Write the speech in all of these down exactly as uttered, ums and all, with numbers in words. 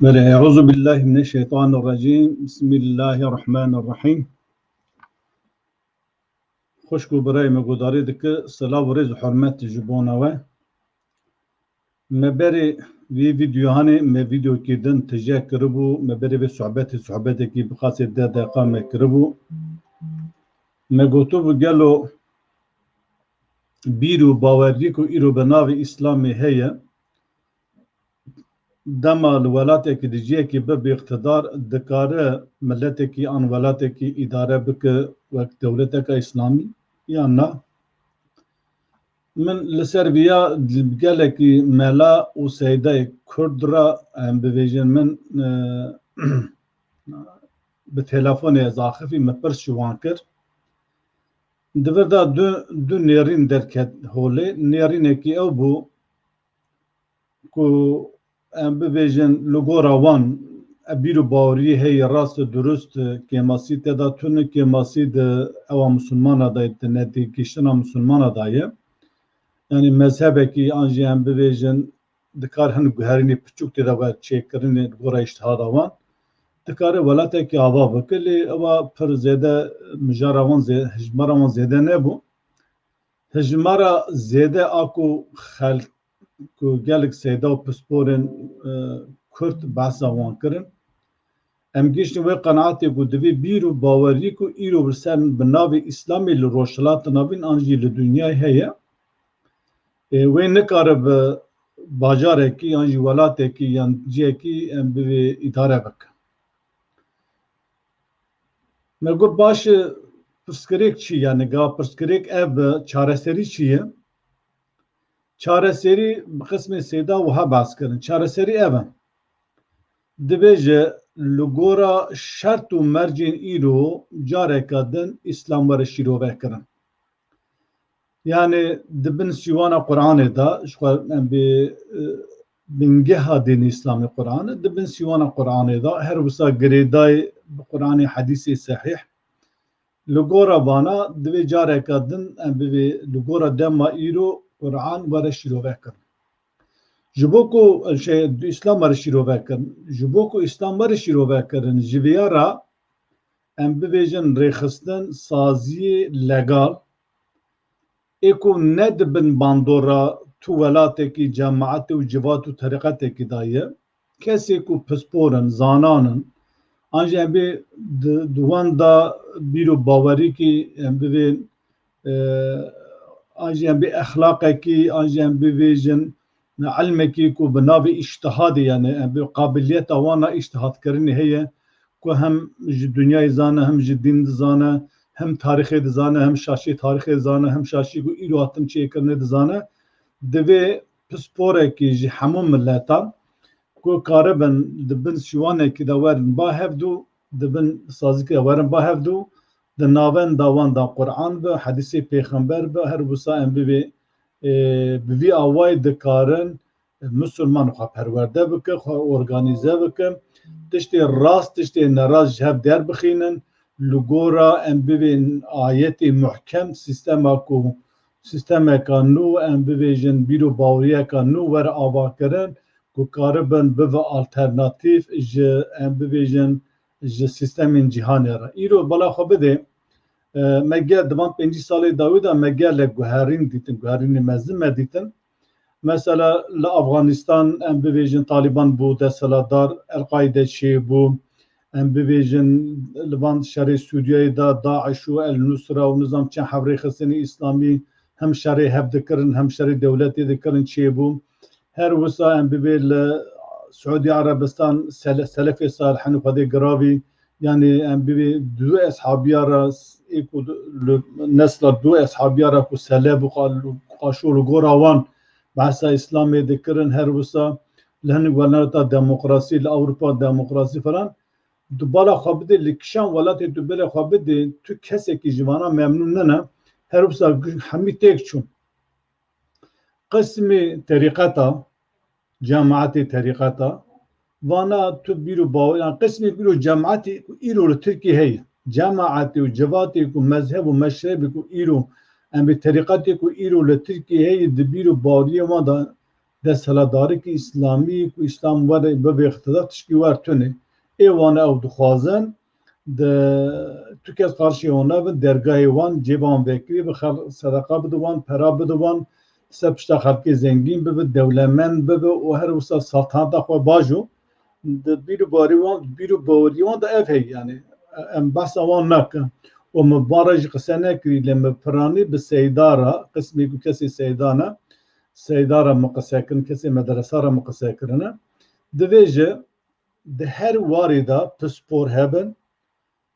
Belê, Euzu billahi mineşşeytanirracim. Bismillahirrahmanirrahim. Xwişk û birayê me guhdarî dike, silav û rêz û hurmet ji bona we. Me berê vî vîdyohanê me vîdyokî din tije kiribû, me berê vê sohbetê, sohbetekî bi qasê deh deqa me kiribû. Me gotibû gelo bîr û baweriyê ku îro bi navê Îslamê heye, dema li welatekî, li cihekî bibe îqtidar, dikare miletekî an welatekî îdare bike wek dewleteka Îslamî yan na? Min li ser viya gelekî mela û seydayê Kurd re, em bibêjin, min, e, bi telefonê ez axifî, min pirs ji wan kir. Di vir de du, du nêrîn derket holê. Nêrînekî ew bû ku em bibêjin li gora wan e bîr û baweriyê heye, rast e, durust e, kêmasî te de tune, kêmasî di ewa misilmana de ye, di nedîgihiştina misilmana de ye. Yanî mezhebekî an jî em bibêjin dikar hin guherînê piçûk tê de were çêkirinê li gora îştihada wan. Dikare welatekî ava bike, lê ewa pir zêde mijara wan zê-, hijmara wan zêde nebû. Hijmara zêde a ku xelk, ku gelek seyda û pisporên, e, Kurd behsa wan kirin. Em gihiştin wê qenaetê ku divê bîr û bawerî ku îro bi ser, bi navê Îslamê li Rojhilata Navîn an jî li dinyayê heye, ê, wê nikare bi bajarekî yan jî welatekî yan cihekî em bivê îdare bike. Me got, baş e, pirsgirêk çi ye? Yani ga pirsgirêk ev e, çareserî çi ye? Çareserî bi qismê sêda wiha behs kirin. Çareserî ev e. Dibêje li gora şert û mercên îro careke din Îslam were şîrove kirin. Yani di bin sîwana Qur'anê de, ji xwe em bê, e, bingeha dînê Îslamê Qur'an e, di bin sîwana Qur'anê de, her wisa girêdayî bi Qur'anê, hedîsê sehîh, li gora vana divê careke din em bivê li gora dema îro Qur'an were şîrove kirin. Ji bo ku, e, şey, Îslam were şîrove kirin, ji bo ku Îslam were şîrove kirin, ji viya re em bibêjin rêxistin saziyê legal, ê ku ne di bin bandora tu welatekî, cemaetê û civat û terîqetekî de ye. Kesê ku pispor in, zanan in, an jî em bê di, di wan de bîr û bawerîkî em bivê, e, an jî em bê exlaqekî, an jî em bivêjin, ilmekî ku bi navê îştihadê, yani em bê qabiliyeta wan a îştihadkirinê heye, ku hem ji dinyayê zane, hem ji dîn dizane, hem tarîxê dizane, hem şaşî tarîxê dizane, hem şaşî ku îro hatin çêkirine dizane, divê pisporekî ji hemû miletan ku karibin di bin sîwanekî de werin ba hevdû, di bin sazîkê de werin ba hevdû, di navenda wan de Qur'an be, hedîsê pêxember be, her wisa em bivê, ê, bi vî awayî dikarin misilman xwe perwerde bike, xwe organîze bike, tiştê rast, tiştê nerast ji hev derbixînin, li gora em bivên ayetê muhkem, sîstema ku, sîstemeka nû, em bivêjin bîr û baweriyeka nû were avakirin, ku karibin bive alternatîf ji, em bivêjin, ji sîstemên cîhanê re. Îro bala xwe bidê, e, me gel di van pêncî salê dawî de me gelek guherîn dîtin, guherînê mezin me dîtin. Mesela li Afganistan em bivêjin Talîban bû desthilatdar, El-Qaîde çêbû, em bivêjin li van şerê Sûriyeyê de DAIŞ û El-Nusra û nizam çend hevre xistinê Îslamî hem şerê hev dikirin, hem şerê dewletê dikirin çêbû. Her wisa em bibê li Siûdî Erebistan sele-, selefê salih, henû Xwedê giravî, yanî em bibê du eshabiya re, ê ku li nesla du eshabiya re ku selef û qa-, qaşo li gora wan behsa Îslamê dikirin, her wisa li hinek welatê demokrasî, li Ewropa demokrasî falan, tu bala xwe bidê, li kişan welatê tu bala xwe bidê, tu kesekî ji vana memnûn nine, her wisa hemî têk çûn. Qismê terîqeta, cemaetê terîqeta, vana tu bîr û bawer, yan qismê bîr û cemaetê îro li Tirkiyê heye. Cemaetê û civatê ku mezheb û meşrebê ku îro, em bê terîqetê ku îro li Tirkiyê heye, di bîr û baweriyê wan de desthilatdarîkî îslamî ku îslam were bibe îqtidar tişkî wer tune. Ê wane ew dixwazin, di tu kes qarşî wan nebin, dergahê wan cêba wan vekirî bi xel sedeqa bide wan, pera bide wan, ser pişta xelkê zengîn bibe, dewlemend bibe û her wisa saltanata xwe bajo. Di bîr û barî wan, bîr û bawerî wan de ev heye, yani em behsa wan nakin. Û min bara jî qise nekirî, lê min piranî bi Seyda re, qismê ku kesê Seyda ne, Seyda re min qise kirin, kesê medresa re min qise kirine. Divê ji di her warê de pispor hebin,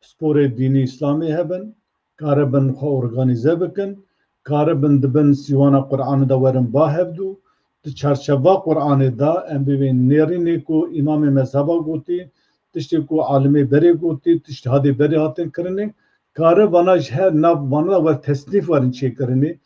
pisporê dînî îslamî hebin, karibin xwe organîze bikin, karibin di bin sîwana Qur'anê de werin ba hevdû, di çarçeva Qur'anê de em bibên nêrînê ku îmamê mezheba gotî, tiştê ku alimê berê gotî, tiştê hadê berê hatin kirinê, kare vana ji her nav vana wer tesnîf werin çêkirinê,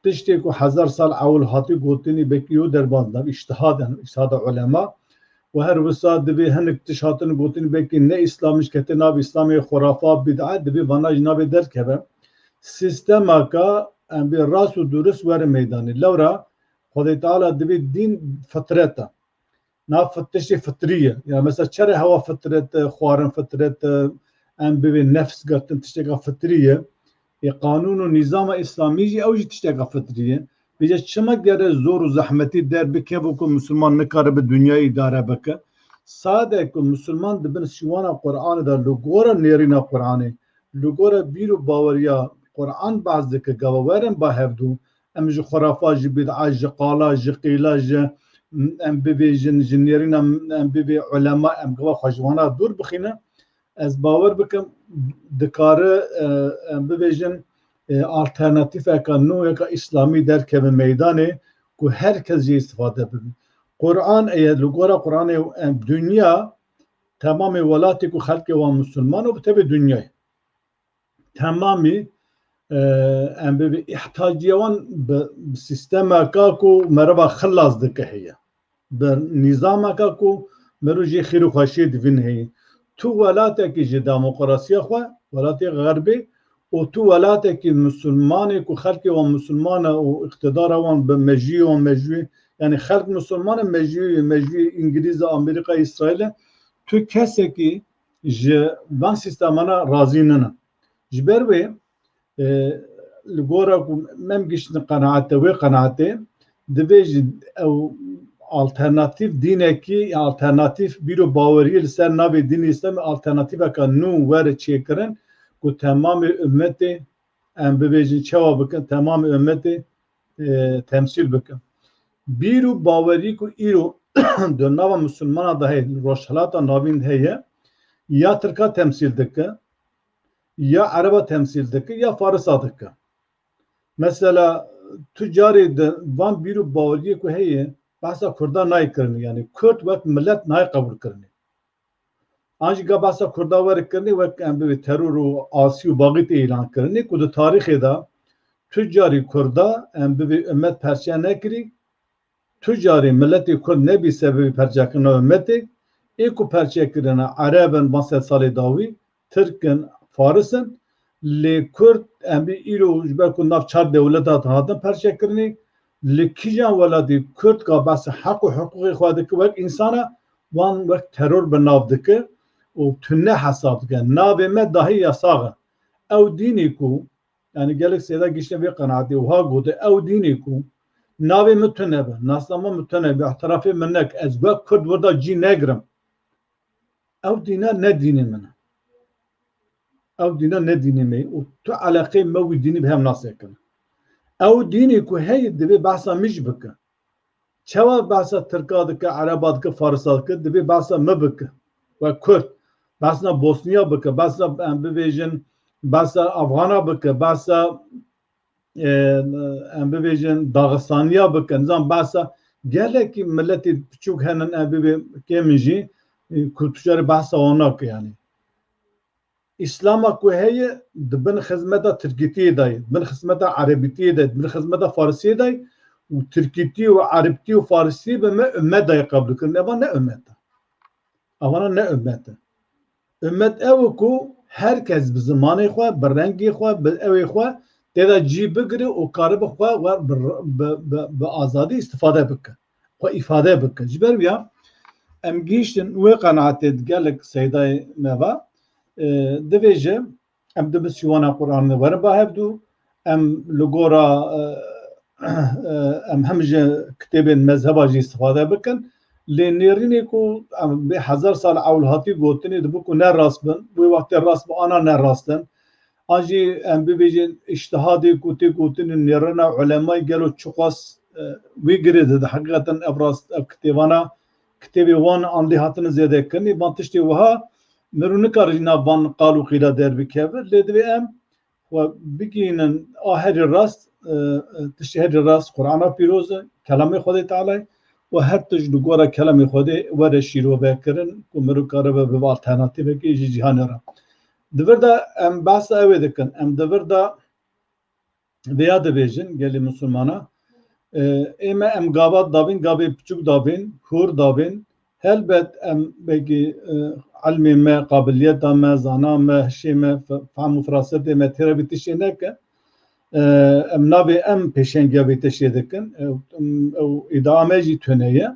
tiştê ku hezar sal ewil hatî gotinî, belkî yo derbas nav îştihad, yani îştihada ulema, û her wisa divê hinek tişt hatin gotin, belkî ne îslam ji kete navê îslamê xurafa, bid'a, divê vana ji navê derkeve. Sîstemaka em bê rast û durist were meydanê. Lewra Xwedê Teala divê dîn fitret e. Na fit-, tiştê fitrî ye. Ya mesela çere hewa fitret e, xwarin fitret e, em bibê nefs girtin tişteka fitrî ye. Ê qanûn û nîzama îslamî jî ew jî tişteka fitrî ye. Vêca çima gere zor û zehmetî der bike bo ku misilman nikare bi dinyayê îdare bike? Sade ku misilman di bin sîwana Qur'anê de li gora nêrîna Qur'anê, li gora bîr û baweriya Qur'an behs dike, gava werin ba hevdû, em ji xurafa, ji bid'a, ji qala, ji qîla, ji, em bibêjin, ji nêrîna, em bibê ulema, em gava xwe ji wana dûr bixîne. Ez bawer bikim, dikare, e, em bibêjin, e, alternatîfeka nû yeka îslamî derkeve meydanê ku her kes jê îstifade bibe. Qur'an, eye li gora Qur'anê, em, dinya, temamê welatê ku xelkê wan musulman û bi tevê dinyayê. Temamî, e, em bibê îhtiyaciya wan bi, bi sîstemeka ku mereva xilas dike heye. Bi nîzameka ku mero jê xêr û xweşiyê divîn heye. Tu welatekî ji demokrasiya xwe, welatê xerbê, û tu welatekî misilmanê ku xelkê wan misilman e û îqtidara wan bi mejiyê wan mejûyê, yani xelk misilman e, mejûyê, mejûyê Îngilîz e, Amerîka, Îsraîl e, tu kesekî ji van sîstemana razî nine. Ji ber wê, e, li gora ku em giştin qenaete, wê qenaetê, divê ji ew alternatîf dînekî, alternatîf bîr û baweriyê li ser navê dînê Îslamê alternatîfeka nû were çêkirin ku temamê ummetê, em bibêjin çawa bikin, temamê ummetê, e, temsîl bikin. Bîr û bawerî ku îro di nava misilmana de heye, li Rojhilata Navîn de heye, ya Tirka temsîl dike, ya Ereba temsîl dike, ya Farisa dike. Mesela, tu carê di van bîr û baweriyê ku heye, behsa Kurda nayê kirinê, yani Kurd wek milet nayê qebûl kirinê. An jî ga behsa Kurda were kirinê, wek em bibê teror û asî û baxîtê îlan kirinê, ku di tarîxê de tu carî Kurda em bibê ummet perçe nekirî, tu carî miletê Kurd nebî sebebê perçekirina ummetê, ê ku perçe kirine Ereb in, van sed salê dawî, Tirk in, Faris in, lê Kurd em bê îro ji ber ku nav çar dewleta de hatin perçekirinê, li kîjan welatî Kurd ka behsa heq û hiqûqê xwe dike wek însan e, wan wek teror bi nav dike û tune hesab dike. Navê me dahî yasax e. Ew dînê ku, yani gelek Seyda giştine vê qenaetê û ha gote, ew dînê ku navê min tune be, nasnama min tune be, îtirafê min neke, ez wek Kurd wir de cî negirim. Ew dîna ne dînê min e. Ew dîna ne dînê me ye û tu eleqeyê me wî dînî bi hev nasekine. Ew dînê ku heye divê behsa min jî bike. Çawa behsa Tirka dike, Ereba dike, Farisa dike, divê behsa min bike. Wek Kurd. Behsa Bosniya bike, behsa em bibêjin, behsa Afxana bike, behsa, e, em bibêjin Daxistaniya bike. Nizam behsa gelekî miletê piçûk henin, em bibê kêm in jî, e, ku tu carê behsa wan nake yani. Îslama ku heye di bin xizmeta tirkîtiyê de ye, di bin xizmeta erebîtiyê de ye, di bin xizmeta farisiyê de ye û tirkîtî û erebîtî û farisî bi me ummet de ye qebûl kirin. Eva ne ummet e. Evana ne ummet e. Ummet ew e ku her kes bi zimanê xwe, bi rengê xwe, bi ewê xwe tê de cî bigire û karibe xwe we bi, bi, bi, bi azadî îstifade bike. xwe îfade bikin. Ji ber wiya em gihîştin wê qenaetê di gelek seydayê me ve, e, divê ji em di bi sîwana Qur'anê werin ba hevdû, em li gora, e, e, em hem ji kitêbên mezheba jî îstifade bikin. Lê nêrînê ku em bê hezar sal ewl hatî gotinê, dibi ku ne rast bin, wê wextê rast bi ana ne rast in. An jî em bibêjin îctihadê ku tê gotinê nêrîna ulemayê gelo çiqas, e, wî girê dide. Heqîqeten ev rast, ev kitêbana, kitêbê wan an lê hatine zêdekirinê, van tiştê wiha mirov nikare ji nav van qal û qîla derbikeve. Lê divê em xwe bigihînin a herî rast, e, e, tiştê herî rast Qur'ana pîroz e, kelamê Xwedê Teala ye û her tişt li gora kelamê Xwedê were şîrovekirin ku mirov karibe bibe alternatîvekê ji cîhanê re. Di vir de em behsa ew ê dikin. Em di vir de vêya dibêjin gelê misilmana, e, ê me em gava davîn, gavê piçûk davîn, hûr davîn. Helbet em belkî, e, ilmê me, qabiliyeta me, zana me, hişê me, fe-, fehm û firasetê me têra vî tiştê neke. E, em navê em pêşengiya vê tiştê dikin. E, em, ew îdia me jî tune ye.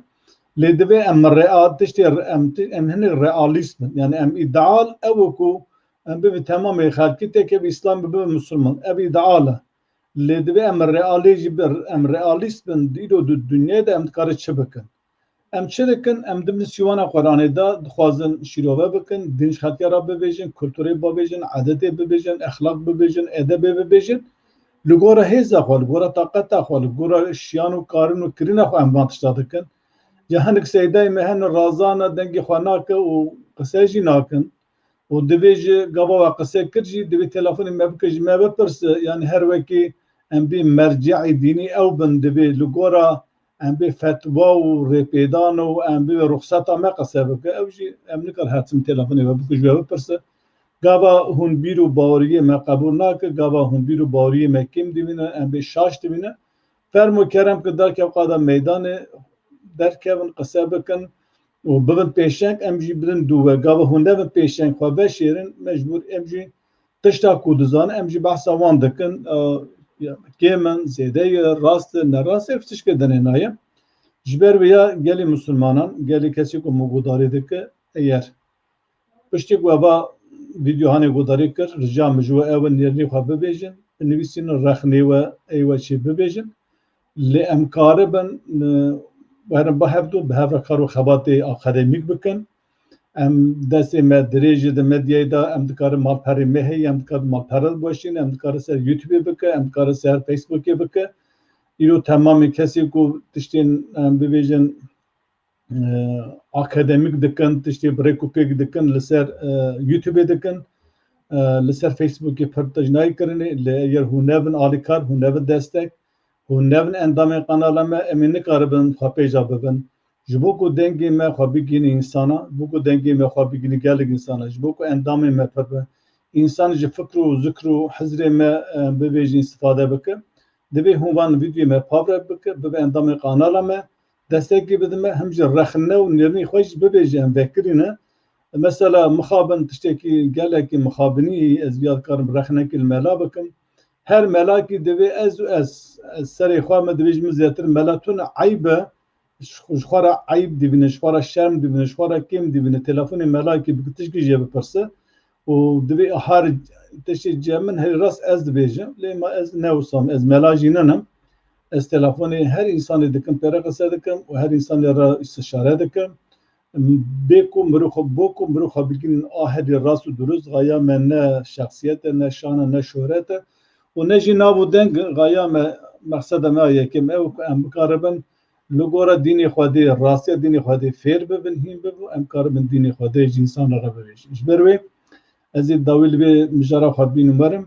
Lê divê em rea-, tiştê re-, em ti-, em hinek realîst bin. Yani em îdeal ew e ku em bibin temamê xelkê têkevin Îslam, bibin Misilman. Ev îdeal e. Lê divê em realê jî bir, em realîst bin, di îro di dinyayê de em dikarin çi bikin? Em çi dikin? Em di bin sîwana Quranê de dixwazin şîrove bikin, dîn ji xelkê re bibêjin, kulturê bibêjin, edetê bibêjin, exlaq bibêjin, edebê bibêjin. Li gora hêza xwe, li gora taqeta xwe, li gora şiyan û karin û kirina xwe em van tişta dikin. Ya hinek seydayê me hene razan e, dengê xwe nake û qise jî nakin. Û divê ji gava we qise kir jî, divê telefonê me bike, ji me bipirse, yani her wekî em bê merceî dînî ew bin, divê li gora em bê fetwa û rêpêdan û em bê ruxseta me qise bike. Ew jî em nikar her tim telefonê we bike, ji we bipirse. Gava hûn bîr û baweriyê me qebûl nake, gava hûn bîr û baweriyê me kêm dibîne, em bê şaş dibîne. Fermo kerem ki derkev qada meydanê, derkevin, qise bikin û bibin pêşeng, em jî bidin dû we. Gava hûn nebin pêşeng, xwe veşêrin, mecbûr em jî tişta ku dizanin, em jî behsa wan dikin. A, ya, kêm in, zêde ye, rast e, ne rast e, ev tiştê dinê nayê. Ji ber vêya gelê misilmanan, gelê kesê ku min guhdarî dike, eger piştî ku eva vîdeo hanê guhdarî kir, rica min ji we ew e, nêrînê xwe bibêjin, binivîsînin, rexnê we, ey we çê bibêjin. Lê em karibin, e, werin ba hevdû, bi hev re kar û xebatê akademîk bikin. Em destê me dirêj e di medyayê de, em dikarin malperê me heye, em dikarin malpere biweşînin, em dikarin ser YouTubeê bike, em dikarin ser Facebookê bike. Îro temamê kesê ku tiştên, em bibêjin, e, akademîk dikin, tiştê bi rêk û pêk dikin, li ser, e, YouTubeê dikin, e, li ser Facebookê pir tişt nayê kirinê, lê eger hûn nebin alîkar, hûn nebin destek, hûn nebin endamên qanala me, em ê nikaribin xwe pêja bibin. Ji bo ku dengê me xwe bigihîne însana, ji bo ku dengê me xwe bigihîne gelek însana, ji bo ku endamên me pir bin, însan ji fikr û zikr û hizrê me, e, bibêjin îstifade bike, divê hûn van vîdyoyê me favre bike, bibe endamê qanala me, destekê bidin me, him jî rexne û nêrînê xwe jî bibêje, em vekirîne. Mesela mixabin tiştekî gelekî mixabinî, ez viya dikarim rexnekî li mela bikim. Her melakî divê ez û ez, ez serê xwe me divê ji min zêdetir mela tune eyb e, ji, ji xwe re eyb dibîne, ji xwe re şerm dibîne, ji xwe re kêm dibîne, telefonê melakî bike, tişkî jê bipirse. Û divê har tiştê cem min herî rast ez dibêjim, lê ma ez ne wisa me, ez mela jî ninim. Ez telefonê her însanê dikim, pê re qise dikim û her însanê re îstişare dikim. Bê ku mirov xwe, bo ku mirov xwe bigihînin a herî rast û dirust, xaya me ne şexsiyet e, ne şan e, ne şohret e û ne jî nav û deng e. Xaya me, mexseda me a yekem ew e ku em bikaribin li gora dînê Xwedê, rastiya dînê Xwedê fêr bibin, hîn bibin, em karibin dînê Xwedê ji însanan re bibêjin. Ji ber wê ez ê dawî li vê mijara xwe bînim werim,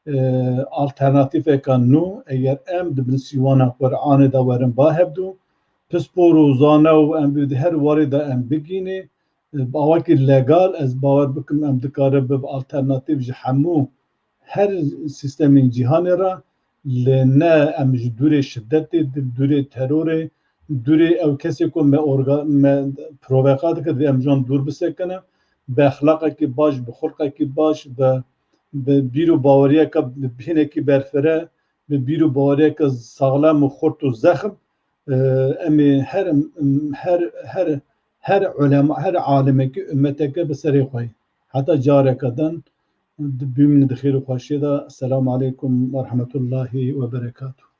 e, alternatîfeka nû, eger em di bin sîwana Qur'anê de werin ba hevdû, pispor û zane û em bi di her warê de em bigînê, e, bi awakî legal, ez bawer bikim em dikare bibe alternatîf ji hemû her sîstemên cîhanê re, lê ne em ji dûrê şidetê, di dûrê terorê, dûrê ew kesê ku me orga-, me provoka dike, divê em ji wan dûr bisekine, bi exlaqekî baş, bi xulqekî baş, bi, bi bîr û baweriyeke, bi bînekî berfire, bi bîr û baweriyeke saxlem û xurt û zexm, E, em ê her, her, her, her ulema, her alimekî, ummeteke bi serê xwe ye. Heta careke din bimînin di xêr û xweşiyê de. Selamu aleykum ve rahmetullahi ve berekatuh.